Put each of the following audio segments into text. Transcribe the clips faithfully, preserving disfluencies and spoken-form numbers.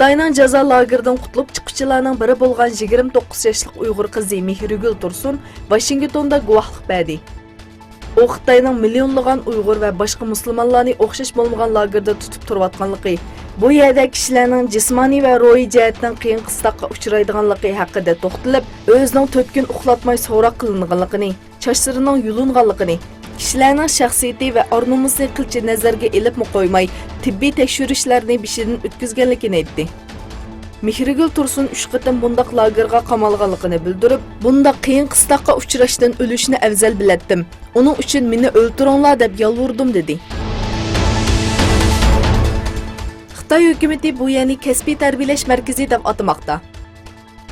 خىتاينىڭ جازا لاگېرىدىن قۇتۇلۇپ چىققۇچىلارنىڭ بىرى بولغان يىگىرمە توققۇز ياشلىق ئۇيغۇر قىزى مېھرىگۈل تۇرسۇن ۋاشىنگتوندا گۇۋاھلىق بەردى. ئۇ خىتاينىڭ مىليونلىغان ئۇيغۇر ۋە باشقا مۇسۇلمانلارنى ئوخشاش بولمىغان لاگېردا تۇتۇپ تۇرۇۋاتقانلىقى، بۇ يەردە كىشىلەرنىڭ جىسمانىي ۋە روھىي جەھەتتىن قىيىن قىستاققا ئۇچرايدىغانلىقى ھەققىدە توختىلىپ، ئۆزىنىڭ تۆت كۈن ئۇخلاتماي سوراق قىلىنغانلىقىنى، چاچلىرىنىڭ يۇلۇنغانلىقىنى، كىشىلەرنىڭ شەخسىيىتى ۋە ئار-نومۇسىنى قىلچە نەزەرگە ئېلىپمۇ قويماي، تېببىي تەكشۈرۈشلەرنى بېشىدىن ئۆتكۈزگەنلىكىنى ئېيتتى. مېھرىگۈل تۇرسۇن ئۈچ قېتىم بۇنداق لاگېرغا قامالغانلىقىنى بىلدۈرۈپ، بۇنداق قىيىن قىستاققا ئۇچراشتىن ئۆلۈشنى ئەۋزەل بىلەتتىم. ئۇنىڭ ئۈچۈن مېنى ئۆلتۈرۈڭلار دەپ يالۋۇردۇم، دېدى. خىتاي ھۆكۈمىتى بۇ يەرنى كەسپىي تەربىيەلەش مەركىزى دەپ ئاتىماقتا.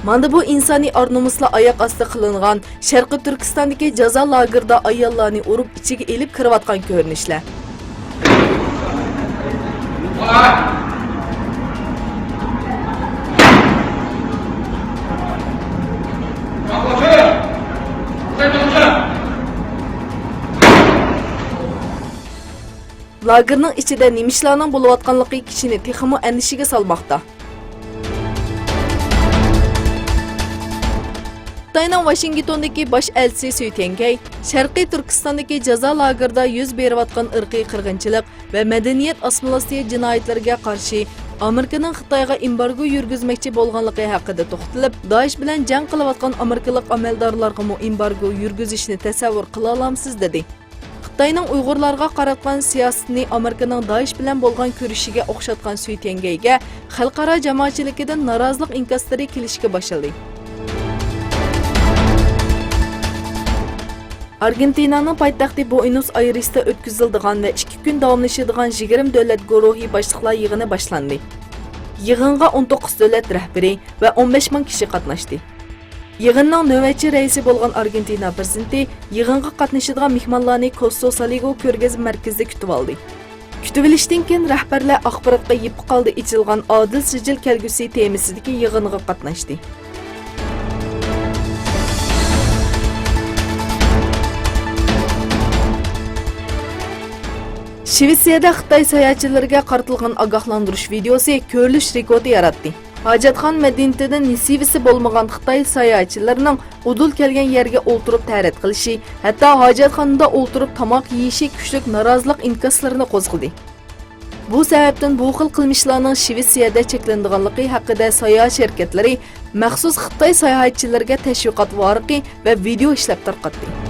مانا بۇ ئىنسانىي ئار-نومۇسلار ئاياق ئاستى قىلىنغان شەرقىي تۈركىستاندىكى جازا لاگېرىدا ئاياللارنى ئۇرۇپ ئىچىگە ئېلىپ كىرىۋاتقان كۆرۈنۈشلەر. لاگېرنىڭ ئىچىدە نېمە ئىشلارنىڭ بولۇۋاتقانلىقى كىشىنى تېخىمۇ ئەندىشىگە سالماقتا. خىتاينىڭ ۋاشىنگتوندىكى باش ئەلچىسى سۈي تيەنگەي شەرقىي تۈركىستاندىكى جازا لاگېرىدا يۈز بېرىۋاتقان ئىرقىي قىرغىنچىلىق ۋە مەدەنىيەت ئاسسىمىلياتسىيە جىنايەتلىرىگە قارشى ئامېرىكىنىڭ خىتايغا ئېمبارگو يۈرگۈزمەكچى بولغانلىقى ھەققىدە توختىلىپ، دائىش بىلەن جەڭ قىلىۋاتقان ئامېرىكىلىق ئەمەلدارلارغىمۇ ئېمبارگو يۈرگۈزۈشنى تەسەۋۋۇر قىلالامسىز؟ دېدى. خىتاينىڭ ئۇيغۇرلارغا قاراتقان سىياسىتىنى ئامېرىكىنىڭ دائىش بىلەن بولغان كۈرىشىگە ئوخشاتقان سۈي تيەنگەيگە خەلقئارا جامائەتچىلىكىدىن نارازىلىق ئىنكاسلىرى كېلىشكە باشلىدى. ئارگېنتىنانىڭ پايتەختى بۇئېنوس ئايرېستا ئۆتكۈزۈلىدىغان ۋە ئىككى كۈن داۋاملىشىدىغان يىگىرمە دۆلەت گۇرۇھى باشلىقلار يىغىنى باشلاندى. يىغىنغا ئون توققۇز دۆلەت رەھبىرى ۋە ئون بەش مىڭ كىشى قاتناشتى. يىغىننىڭ نۆۋەتچى رەئىسى بولغان ئارگېنتىنا پىرېزىدېنتى يىغىنغا قاتنىشىدىغان مېھمانلارنى كوستو سالىگو كۆرگەزمە مەركىزىدە كۈتۈۋالدى. كۈتۈۋېلىشتىن كېيىن، رەھبەرلەر ئاخباراتقا يېپىق ھالدا ئېچىلغان ئادىل سىجىل كەلگۈسى تېمىسىدىكى يىغىنغا قاتناشتى. شىۋېتسىيەدە خىتاي ساياھەتچىلىرىگە قارىتىلغان ئاگاھلاندۇرۇش ۋىدېئوسى كۆرۈلۈش رېكورتى ياراتتى. ھاجەتخانا مەدەنىيىتىدە نېسىۋىسى بولمىغان خىتاي ساياھەتچىلىرىنىڭ ئۇدۇل كەلگەن يەرگە ئولتۇرۇپ تەرەت قىلىشى، ھەتتا ھاجەتخانىدا ئولتۇرۇپ تاماق يېيىشى كۈچلۈك نارازىلىق ئىنكاسلىرىنى قوزغىدى. بۇ سەۋەبتىن بۇ خىل قىلمىشلارنىڭ شىۋېتسىيەدە چەكلىنىدىغانلىقى ھەققىدە ساياھەت شىركەتلىرى مەخسۇس خىتاي ساياھەتچىلىرىگە تەشۋىقات ۋارىقى ۋە ۋىدېئو ئىشلەپ تارقاتتى.